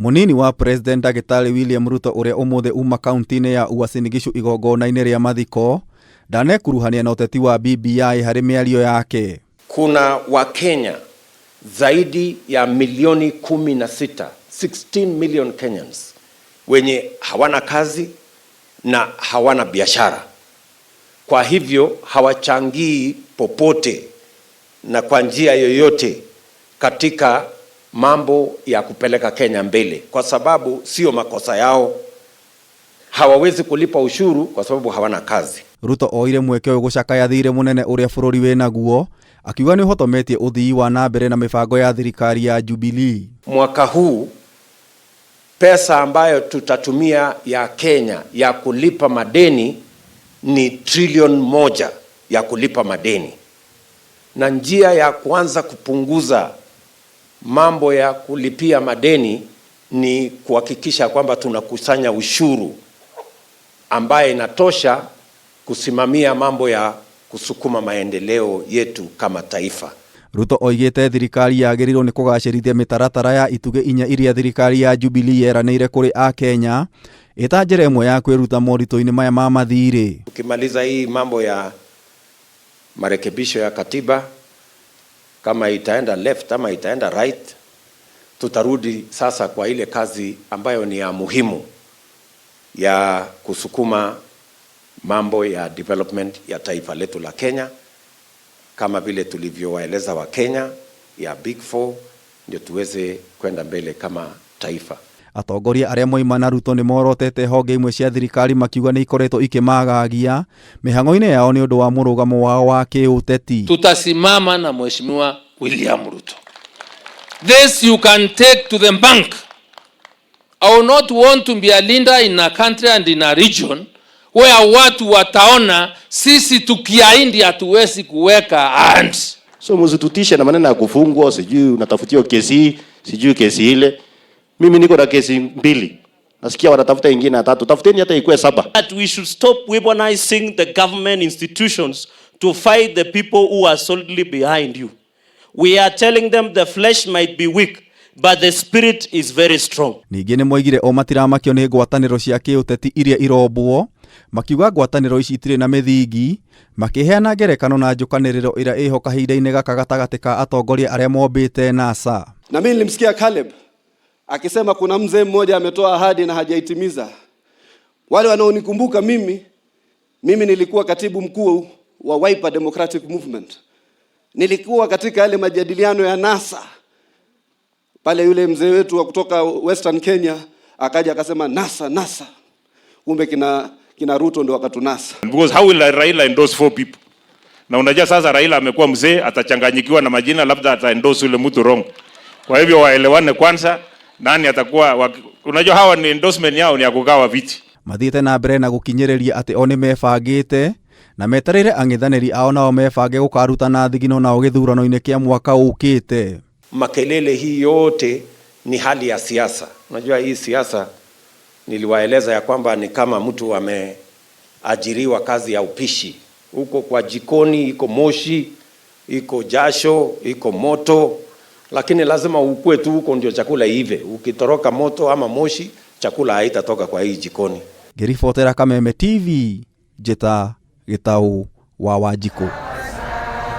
Mũnini wa President Ndagĩtarĩ William Ruto ũrĩa ũmũthĩ uma kaunti-inĩ ya Uasin Gishu igongona-inĩ rĩa mathiko, ndanekuruhania na ũteti wa BBI harĩ mĩario yake. Kuna Wakenya zaidi ya milioni 16, 16 million Kenyans wenye hawana kazi na hawana biashara. Kwa hivyo hawachangii popote na kwa njia yoyote katika mambo ya kupeleka Kenya mbele, kwa sababu sio makosa yao. Hawawezi kulipa ushuru kwa sababu hawana kazi. Ruto oire mweke ũyũ gũcakaya thirĩ mũnene ũrĩa bũrũri wĩnaguo, akiuga nĩ ũhotometie ũthii wa na mbere na mĩbango ya thirikari ya Jubilee. Mwaka huu pesa ambayo tutatumia ya Kenya ya kulipa madeni ni trilioni 1 ya kulipa madeni, na njia ya kuanza kupunguza mambo ya kulipia madeni ni kuhakikisha kwamba tunakusanya ushuru ambaye inatosha kusimamia mambo ya kusukuma maendeleo yetu kama taifa. Ruto oigĩte thirikari yagĩrĩirwo nĩ kũgacĩrithia mĩtaratara ya itugĩ inya iria thirikari ya Jubilee yeranĩire kũrĩ akenya ĩta njĩra ĩmwe ya kwĩruta moritũ-inĩ maya ma mathirĩ. Tukimaliza hii mambo ya marekebisho ya katiba, kama itaenda left ama itaenda right, tutarudi sasa kwa ile kazi ambayo ni ya muhimu ya kusukuma mambo ya development ya taifa letu la Kenya, kama vile tulivyowaeleza Wakenya ya Big Four, ndio tuweze kwenda mbele kama taifa. Atongoria arĩa moima na Ruto nĩ morotete honge imwe cia thirikari makiuga nĩ ikoretwo ikĩmagagia mĩhang'o-inĩ yao nĩ ũndũ wa mũrũgamo wao wa kĩũteti. Tutasimama na Mheshimiwa William Ruto. This you can take to the bank. I will not want to be a leader in a country and in a region where watu wataona sisi tukiahidi hatuwezi kuweka ahadi. So msitutishe na maneno ya kufungwa, sijui unatafutiwa kesi hii, sijui kesi ile. Mimi niko na kesi mbili, nasikia wanatafuta ingine ya tatu. Tafuteni hata ikuwe saba. That we should stop weaponizing the government institutions to fight the people who are solidly behind you. We are telling them the flesh might be weak, but the spirit is very strong. Ningĩ nĩ moigire o matiramakio nĩ ngwatanĩro cia kĩũteti iria irombwo, makiuga ngwatanĩro ici itirĩ na mĩthingi, makĩheana ngerekano na njũkanĩrĩro ĩrĩa ĩho kahinda-inĩ gaka gatagatĩ ka atongoria arĩa mombĩte NASA. Na mimi nilimsikia Caleb akisema kuna mzee mmoja ametoa ahadi na hajaitimiza. Wale wanaonikumbuka mimi nilikuwa katibu mkuu wa Wiper Democratic Movement. Nilikuwa katika yale majadiliano ya NASA pale, yule mzee wetu wa kutoka Western Kenya akaja akasema NASA, NASA, kumbe kina Ruto ndo wakatunasa. Because how will Raila endorse four people? Na unajua sasa Raila amekuwa mzee, atachanganyikiwa na majina, labda ata endorse yule mtu wrong. Kwa hivyo waelewane kwanza, nani atakuwa, unajua hawa ni endorsement yao ni ya kugawa viti. Mathiĩte na mbere na gũkinyĩrĩria atĩ o nĩ mebangĩte na metereire ang'ethanĩri ao nao mebange gũkarutana thigino nao gĩthurano-inĩ kĩa mwaka ũkĩte. Makelele hii yote ni hali ya siasa. Unajua hii siasa niliwaeleza ya kwamba ni kama mtu ameajiriwa kazi ya upishi. Huko kwa jikoni iko moshi, iko jasho, iko moto, lakini lazima ukue tu huko ndio chakula iive. Ukitoroka moto ama moshi, chakula haitatoka kwa hii jikoni. Ngĩribotera Kameme TV, Njĩta Gĩtaũ wa Wanjikũ.